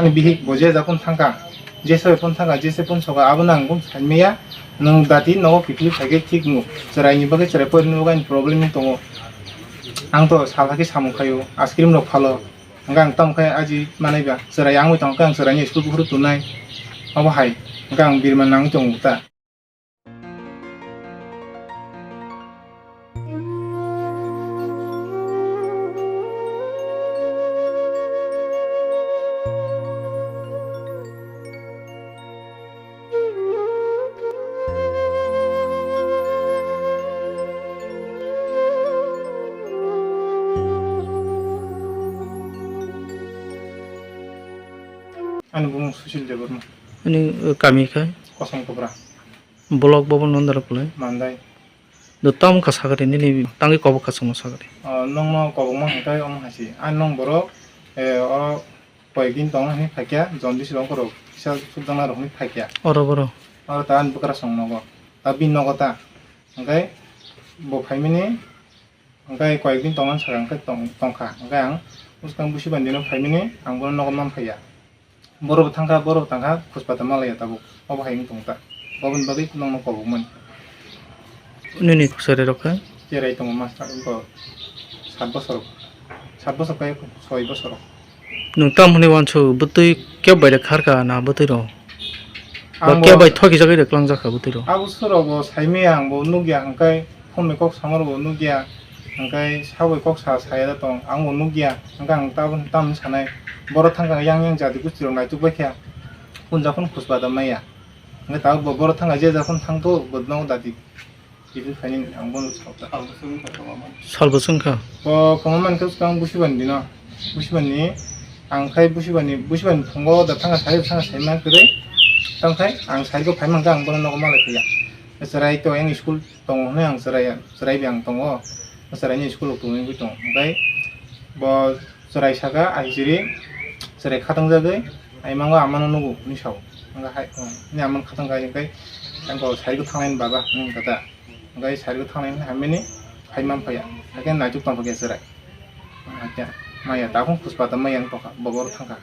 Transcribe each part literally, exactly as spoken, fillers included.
Ani bihik bo je ja phone thangkha, je soi phone thangkha, je se phone soka, abo nang bum sai maya. Nwng dati nogo kiphilwi phaikhe thik wngo. Chwraini bagwi chwrai porini bagwi ani problem wng tongo. Ang to sal hakhe samung khaio, ice cream rok phalo. Hwnkhe ang tamo khe aji manaiba, chwrai wngwi tongkhe ang chwraini school buphuru tunai. Obo hai, hwnkhe ang birman nangwi tongo ta. Ani bumung Sushil Debbarma. Ani, uh, kami khe? Kosong Kopra. Block bo bo nondar kulai. Mandai. Do tam kha sagari nini tangwi kobok kha chwngno sagari. O, nongno kobokma hwnkhe omo hai se. Ani nong borok, eh, o koyek din tongna hwnwi phaikya, jaundice rok ongkhorok kisa sukjakna rok hwnwi phaikya. Oro boro. Oro ta ani bwkrasong nogo. Ta bini nogo ta. Hwnkhe bo phaimani, hwnkhe koyek din tongna sakha hwnkhe tong-, tongkha. Hwnkhe ang bwskang busi bandino phaimani, ang bono nogo man phaiya. Borok bo thangkha, borok bo tangkha, khuspa ta malaya tabuk. Obo hai wng tong ta. Oboni bagwi nongno kobokmani. Nini kwchari rok kha? Cherai tongo master bo sat bosor. Sat bosor kai soi bosor. Nwng tam hwnwi uansuk bwtwi keb bai de kharkha na bwtwi rok? Ba keb bai thoki jagwi de klangjak kha bwtwi rok? Abo surok bo saimaya ang bo nukya hwnkhe. Phone bai kok samaro bo nukya, hwnkhe sabo bai kok sa saya da tong, ang bo nukya, hwnkhe ang tabuk tamni sanai, borok thangkha yang yang jati gosti rok naituk bai kha, punja phano khuspa da maya, hwnkhe tabuk bo borok thangkha je ja phano thangto bo nogo dati, tini phaini ang bono sa. Salbo chwngkha. Bo kwma mankhe swkang busi bani dino, busi bani ang khai busi bani, busi bani phungo da thangkha sai thangkha sai man kwrwi, tongkhai ang sai khe phai mankha ang bono nogo malai phiya, chwrai to yang school tongo hwnwi ang chwrai, chwrai bai ang tongo. Chwraini school o tongwi tongo. Hwnkhe bo chwrai saka, "Aisiri, chwrai khatangjagwi, ai mango amano nugo," hwnwi sao. Hwnkhe hai, "Oh, nini amano khatangkha," hwnkhe ang bo sarigo thanglaini baba hwnwi hwnkhe ta. Hwnkhe sarigo thanglaini hamyani hai man phaiya. Haikhe naituk tongthokya chwrai. Haikhe maya, dakhung khuspa ta maya wng tongkha, bo boro thangkha.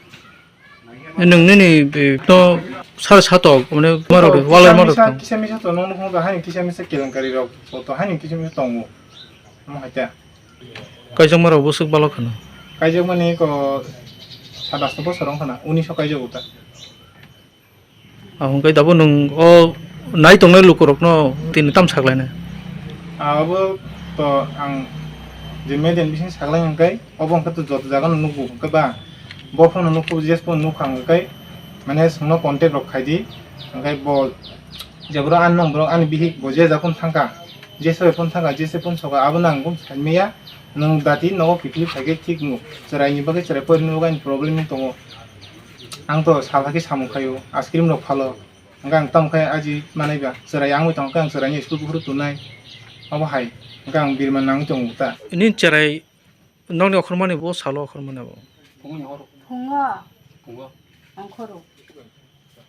Nwng nini, eh, no sar satok, mane, marok, walai kisa marok misa, tong. Kisa misa to nong nong hai kisa misa kelenkari rok to, to hai kisa misa tongo. Omo hai ta. Kaijak marok bwswk balok khana. Kaijak mani ko satas to bosor wng khana, unis o kaijak uta. Ah, hwnkhe dabo nwng o nai tongnai lukurokno tini tam saklainai? Abo to ang je median bising saklai hwnkhe, obo hwnkhe to joto jaga no nukgo hwnkhe ba, bo phano nukgo, je phano nukha hwnkhe, mane chwngno contact rok khaidi, hwnkhe bo jeboro ani nong borok ani bihik bo je ja phano thangkha, je se phano thangkha, je se phano soka, abono ang bo saimaya, nwng dati nogo kiphilwi phaikhe thik wngo, chwraini bagwi chwrai porini bagwi ani problem wng tongo, ang to sal hakhe samung khaio, ice cream rok phalo. Hwnkhe ang tamo khe aji manaiba, chwrai wngwi tongkhe ang chwraini school buphuru tunai. Obo hai, hwnkhe ang birman nangwi tongo ta. Nini chwrai nokni okhormani bo salo okhormani abo? Phungo. Phungo. Ongkhoro.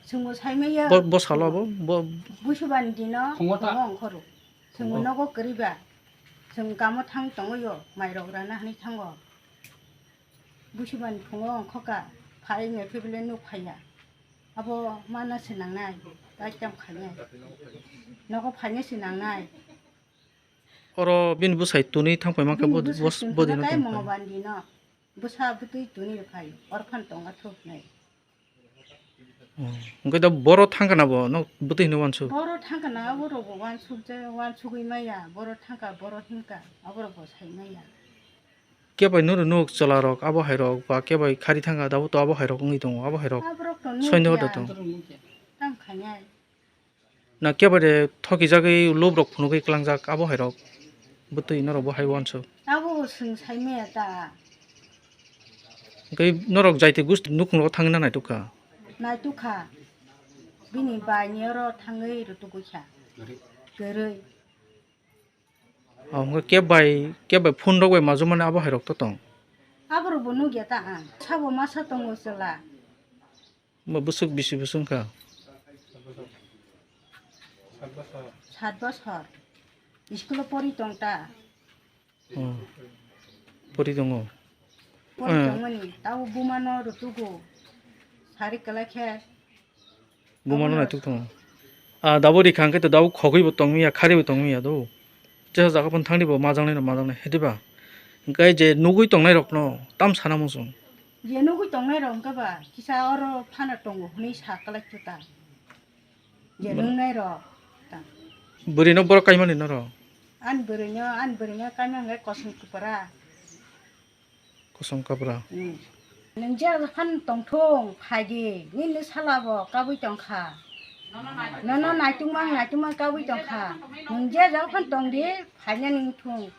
Chwngbo saimaya. Bo, bo salo abo? Bo busubani dino phungo ta. Phungo ongkhoro. Chwngbo phungo. Nogo kwrwiba. Chwng kamo thang tongwi o, mairok rana hwnwi thango. Busubani phungo ongkhoka, phai wngya khe belai nuk phaiya. Abo mana se nangnai, tai tam khainai. Nogo phaina se nangnai. Oro bini bwsai tuni thang pai mankha. Bini bo, bwsai bo, tuni bodi no thangkha tong mongo phai. Bandi no. Bwsa bwtwi tuni rw phai, oro phan tonga thuk nai. Oh, hwnkhe da boro thangkha na bo, no bwtwi hwnwi uansuk? Boro thangkha na, abo rok bo uansuk je, uansugwi maya, boro thangkha, boro hinkha, abo rok bo sai maya. Kebai nuru nuk chwla rok abo hai rok ba kebai khari thangkha dabo to abo hai rok wngwi tongo, abo hai rok. Aborok to soino nukya. Da tong. Tam khainai. Na kebai de thoki jagwi lob rok phunugwi klangjak abo hai rok. Bwtwi norok bo hai uansuk. Abo bo swng sai maya ta. Hwnkhe norok jaiti gusti nukhung rogo thangwi na naitukha? Naitukha. Bini bai ni oro thangwi rwtugwi kha. Kwrwi. Ah, hwnkhe keb bai, keb bai phone rok bai majwk mani abo hai rok to tong? Aborok bo nukya ta ang. Sabo masa tongo chwla. Bo bwswk bisi bwswk wngkha? Sat bosor. School o pori tong ta. Oh. Pori tongo? Pori, ah, tongmani. Tabo buma no rwtugo. Hari kwlai khe. Bumano naituk tongo. A dabo rikha hwnkhe to dabo khogwi bo tongmiya, khari bo tongmiya do. Jesa jaga phano thangdi bo majaknai no majaknai hediba. Hwnkhe je nugwi tongnai rokno tam sana muchung. Je nugwi tongnai rok hwnkhe ba kisa oro phano tongo hwnwi sa kwlai khe ta. Je nungnai rok ta. Bwrwi no borok kaimani norok. Ani bwrwi no, ani bwrwi no kaimani hwnkhe kosom kwpra. Kosom kwpra. Hmm. Nwng je phano tongthung phaidi, nini sala bo kabui tongkha. Nono naitukma naitukma kabui tongkha. Nwng je jagao phano tongdi, phainani wngthung.